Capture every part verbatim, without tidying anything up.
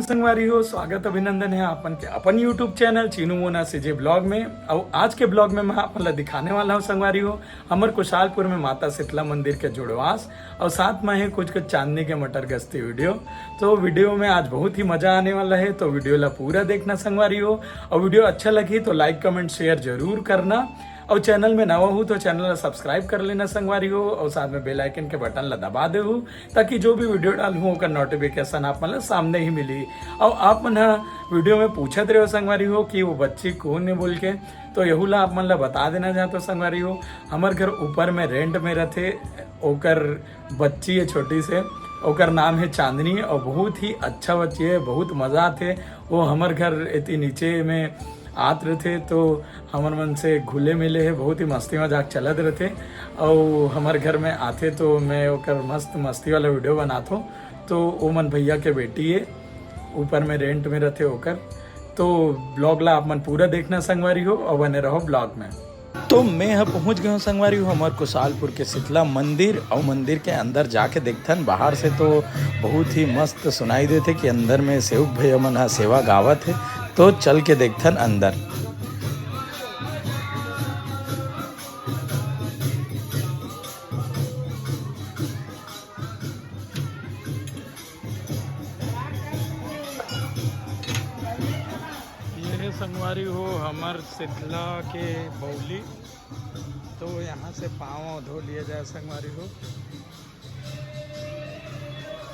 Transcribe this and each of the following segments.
संगवारी हो, स्वागत अभिनंदन है आपन के अपन YouTube चैनल चीनू मोना सीजे ब्लॉग में। और आज के ब्लॉग में मैं आपन ला दिखाने वाला हूँ संगवारी हो, हमर कुशालपुर में माता शीतला मंदिर के जुड़वास और साथ में है कुछ कुछ चांदनी के मटर गश्ती वीडियो। तो वीडियो में आज बहुत ही मजा आने वाला है, तो वीडियो ला पूरा देखना संगवारी हो। और वीडियो अच्छा लगी तो लाइक, कमेंट, शेयर जरूर करना। और चैनल में नवा हो तो चैनल ला सब्सक्राइब कर लेना संगवारी हो, और साथ में बेल आइकन के बटन ला दबा देहू, ताकि जो भी वीडियो डालहूँ ओकर नोटिफिकेशन आप मन ला सामने ही मिली। और आप मन ह वीडियो में पूछत रहे हो संगवारी हो कि वो बच्ची कौन है बोल के, तो यहू ला आप मन ला बता देना चाहत हो संगवारी हो, हमर घर ऊपर में रेंट में रथे, ओकर बच्ची है छोटी से, ओकर नाम है चांदनी और बहुत ही अच्छा बच्ची है, बहुत मजा आथे। वो हमर घर एती नीचे में आत रथे, तो हमर मन से घुले मिले है, बहुत ही मस्ती मजाक चलत रथे। और हमर घर में आथे तो मैं ओकर मस्त मस्ती वाला वीडियो बनाथो। तो वो मन भैया के बेटी है, ऊपर में रेंट में रथे ओकर। तो ब्लॉग ला आप मन पूरा देखना संगवारी हो और बने रहो ब्लॉग में। तो मैं ह पहुंच गए हूँ संगवारी हो हमर कुशालपुर के शीतला मंदिर, और मंदिर के अंदर जाके देखथन। बाहर से तो बहुत ही मस्त सुनाई देथे कि अंदर में सेवक भैया मन ह सेवा गावत है। तो चल के देखथन अंदर। ये है संगवारी हो हमर शीतला के बौली। तो यहाँ से पाँव धो लिया जाए संगवारी हो।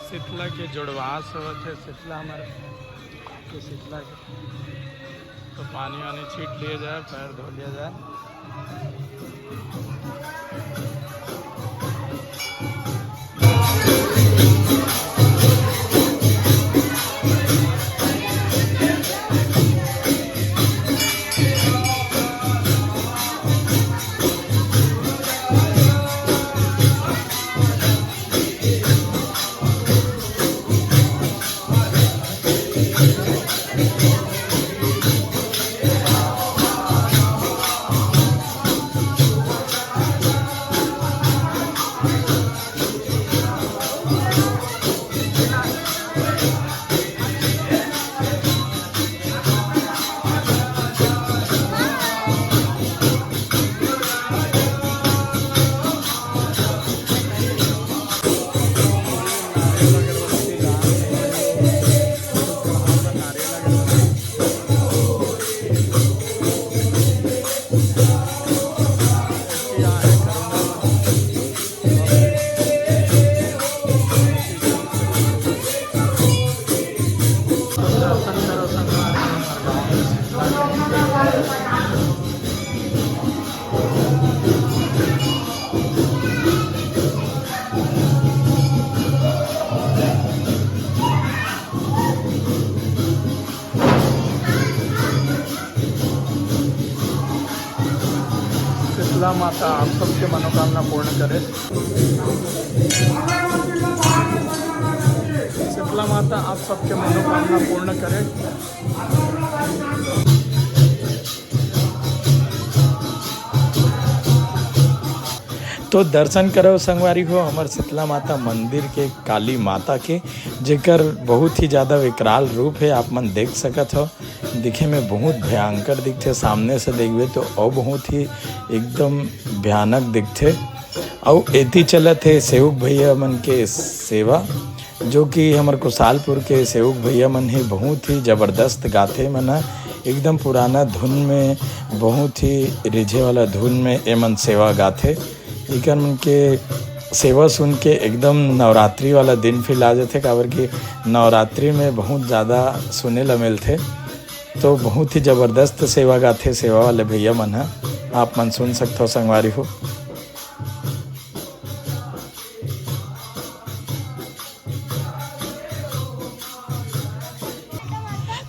शीतला के जुड़वास होवत है, शीतला हमर के शीतला के, तो पानी वानी छीट लिया जाए, पैर धो लिया जाए। शीतला माता आप सबके मनोकामना पूर्ण करे। शीतला माता आप सबके मनोकामना पूर्ण करे। तो दर्शन करो संगवारी हो हमर शीतला माता मंदिर के, काली माता के, जेकर बहुत ही ज्यादा विकराल रूप है, आप मन देख सकत हो। दिखे में बहुत भयंकर दिखथे, सामने से देखबे तो अउ बहुत ही एकदम भयानक दिखथे। अउ एती चलत हे सेवक भैया मन के सेवा, जो कि हमर कुशालपुर के सेवक भैया मन ही बहुत ही जबरदस्त गाथे। मन ह एकदम पुराना धुन में, बहुत ही रिझे वाला धुन में एमन सेवा गाथे। इकर मन के सेवा सुन के एकदम नवरात्रि वाला दिन feel आ जाथे, काबर कि नवरात्रि में बहुत ज़्यादा सुने ला मिलथे। तो बहुत ही जबरदस्त सेवा गाथे सेवा वाले भैया मन ह, आप मन सुन सकथव संगवारी हो।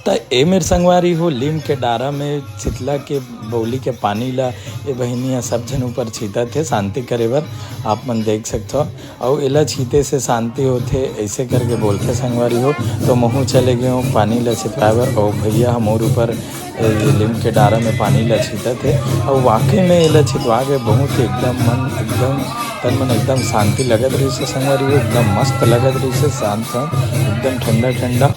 त ए मेर संगवारी हो, लीम के डारा में शीतला के बौली के पानी ला ए बहिनी ह सब झन ऊपर छीतत हे शांति करे बर। आप मन देख सकथव, अउ एला छीते से शांति होथे, अइसे करके बोलथे संगवारी हो। तो महू चले गए हूँ पानी ला छितवाए बर, अउ भैया ह मोर ऊपर ए लीम के डारा में पानी ला छीतत हे। अउ वाकई में एला छितवा के बहुत ही एकदम मन, एकदम तन मन एकदम शांति लगत रहिस हे संगवारी हो, एकदम मस्त लगत रहिस हे, शांत शांत, एकदम ठंडा ठंडा।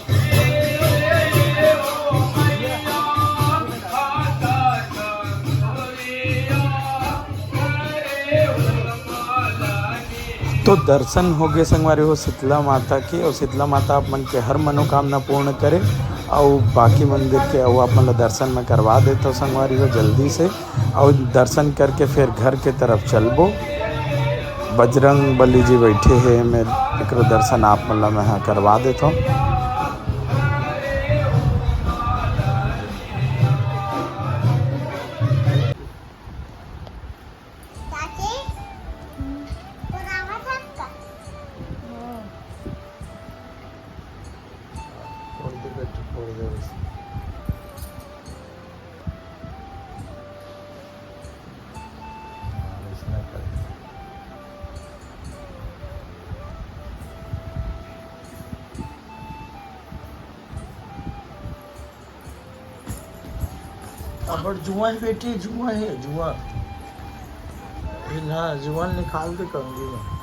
तो दर्शन हो गए संगवारी हो शीतला माता के, और शीतला माता आप मन के हर मनोकामना पूर्ण करे। और बाकी मंदिर के अउ आप मन ला दर्शन में करवा देथव संगवारी हो जल्दी से। और दर्शन करके फिर घर के तरफ चलबो। बजरंग बली जी बैठे हे, मैं एकरो दर्शन आप मन ला मैं हा करवा देथव। अबड़ जुआ हे बेटी, जुआ हे, जुआ। ये ना, जुआ निकाल दे कंगी में।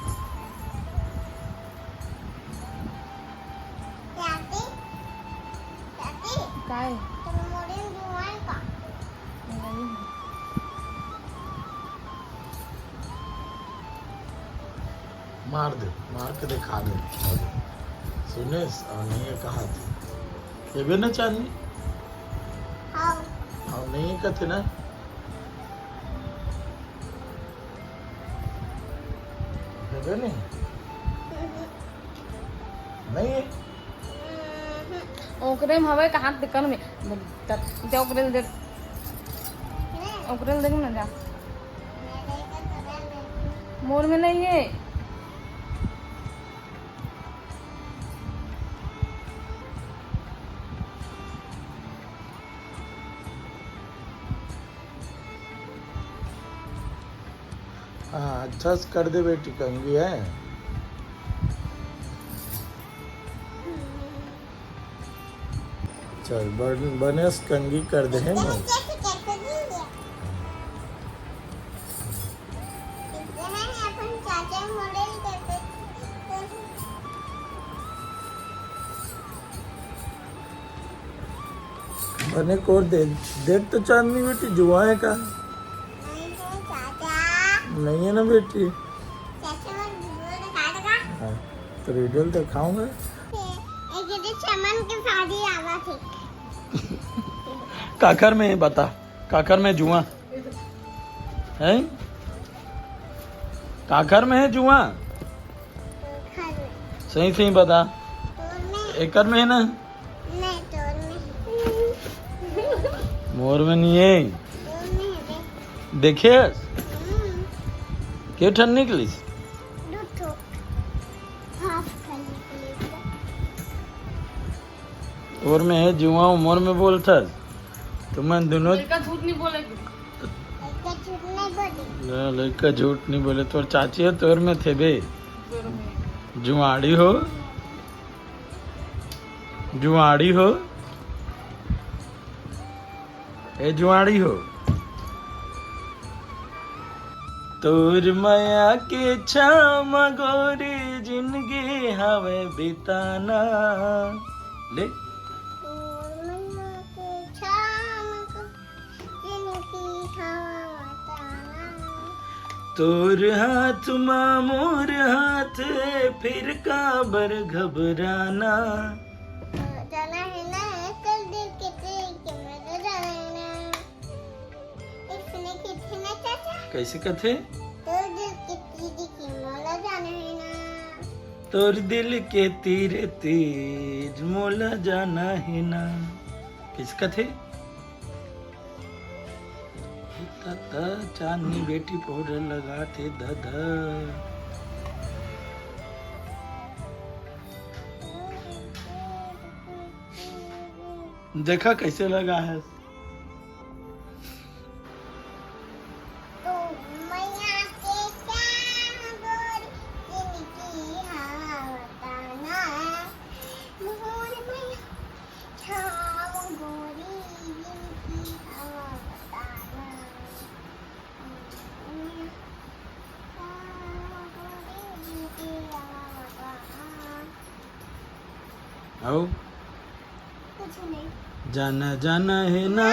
काय? मार दे, मार के दिखा दे। सुनेस, और नहीं है कहा थी। ये भी ना चांदनी? हाँ। और नहीं है कहते ना? ये भी नहीं? नहीं है? ओकरे में हवे, कहाँ दुकान में? दे ओकरे में, दे। ओकरे में देख ना जा। मोर में नहीं है। हाँ, अच्छा से कर दे बेटी, कंगी है। चल, बन-, बने से कंगी कर दे, है ना? बने कर दे, देख तो चांदनी बेटी, जुआ है का? नहीं है चाचा। नहीं है ना बेटी? चाचा, मैं वीडियो दिखा देगा? हाँ, तो वीडियो दिखाऊंगा। एक दिन चमन के शादी आवा थे। काकर में बता, काकर में जुआ? हैं? काकर में है जुआ? घर में। सही सही बता। तोर में। एकर में है ना? नहीं, तोर में। मोर में नहीं है। तोर में है, देख। देखे? हम्म। के ठन निकलिस? दू ठो। हाफ खाली प्लेट। तोर में है जुआ, मोर में बोलथस। तुमन दोनों लड़का झूठ नहीं बोले। लड़का झूठ नहीं बोले। ना, लड़का झूठ नहीं बोले। तोर चाची है, तोर में थे बे। तोर में। जुआड़ी हो। जुआड़ी हो। ए जुआड़ी हो। तोर मया के छाम गोरी जिंदगी हवे बिताना। ले। तोर मया के छाम गो-, जिंदगी हवे बिताना। तोर हाथ मा मोर हाथ, फिर काबर घबराना। जाना है ना, कल दिल के तेरे के मेरे जाना है ना। इसने किथे ना चाचा? कैसे कथे? तोर दिल के तेरे के मोला जाना है ना। तोर दिल के तीर तेज मोला जाना है ना। कैसे कथे? त, त, चांदनी बेटी पाउडर लगाथे, द, द। देखा कैसे लगा है। तो मैया के श्याम गोरी जिनकी हावताना। मोर मैया श्याम गोरी जिनकी हावताना। श्याम गोरी जिनकी हावताना। आओ। कुछ नहीं। जाना, जाना है ना।